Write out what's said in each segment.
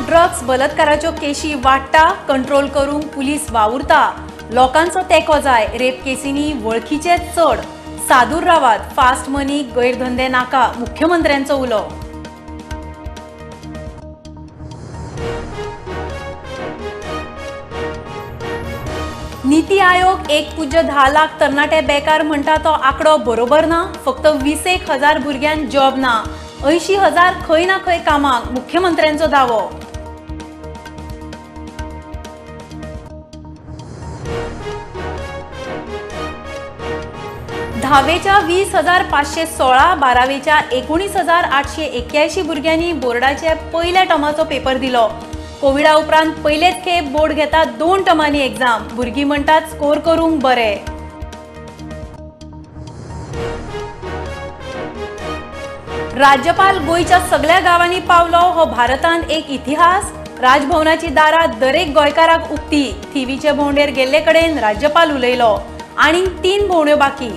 Drugs बलात्काराच्यो केशी वाडटा, control करूंक पुलीस वावुरता. लोकांचो तेंको जाय. रेप केसींनी वळखीचे चड. सादूर रावात, फास्ट मनी, गैरधंदे नाका, मुख्यमंत्र्यांचो उलो. नीती आयोग 1.10 लाख तरणाटे बेकार म्हणटा तो आंकडो बरोबर ना. फक्त 20-एक हजार भुरग्यांक जॉब ना, 80,000 खंय ना खंय कामाक, मुख्यमंत्र्यांचो दावो. धावेच्या 20,516, बारावेच्या 19,881 भुरग्यांनी बोर्डाचे पयल्या टर्माचो पेपर दिलो. कोविडा उपरांत पयलेच खेप बोर्ड घेता दोन टर्मांनी एग्जाम. भुरगीं म्हणटात स्कोर करूंक बरे. राज्यपाल गोंयच्या सगल्या गांवांनी पावलो हो भारतांत एक इतिहास. राजभवनाची दारां दरेक गोंयकाराक उक्ती. थिवीचे भोंवडेर गेल्ले कडेन राज्यपाल उलयलो. आनीक तीन भोंवड्यो बाकी.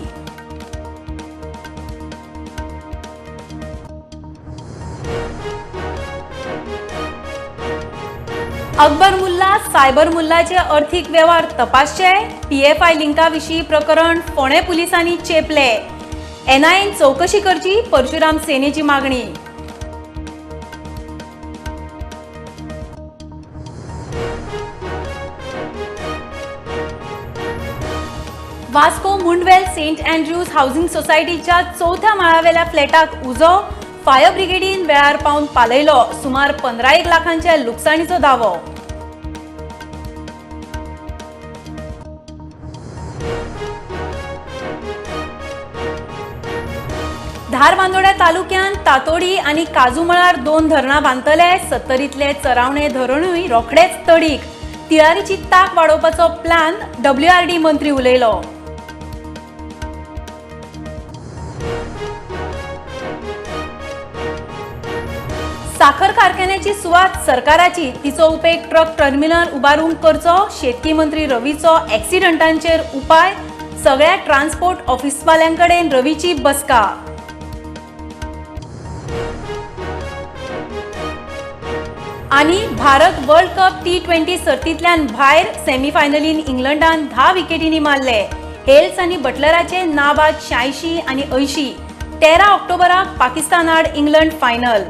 अकबर मुल्ला, सायबर मुल्लाचे अर्थीक वेव्हार तपासचे. पीएफआय लिंका विशीं प्रकरण फोंडें पुलिसांनी चेपले. एनआयएन चवकशी करची, परशुराम सेनेची मागणी. Vasco Mundvel Saint Andrew's housing सोसायटीच्या चवथ्या माळावेल्या फ्लॅटाक उजो. फायर ब्रिगेडीन वेळार पावन पालयलो. सुमार 15 एक लाखांच्या लुकसाणीचो दावो. धारबांदोड्या तालुक्यांत तातोडी आनी काजूमळार दोन धरणां बांदतले. सत्तरींतले चरावणे धरणूय रोखडेच तडीक. तिळारीची ताक वाडोवपाचो प्लान, डब्ल्यूआरडी मंत्री उलयलो. साखर कारखान्याची सुवात सरकाराची, तिचो उपेग ट्रक टर्मिनल उबारूंक करचो, शेतकी मंत्री रवीचो ॲक्सिडंटांचेर उपाय. सगळ्या ट्रान्सपोर्ट ऑफिसवाल्यांकडेन रवीची बसका. आनी भारत वर्ल्ड कप टी20 सर्तींतल्यान भायर. सेमीफायनलीन इंग्लंडान 10 विकेटींनी मारले. हेल्स आनी बटलराचे नाबाद 86 आनी 80. 13 ऑक्टोबराक पाकिस्तान आड इंग्लंड फायनल.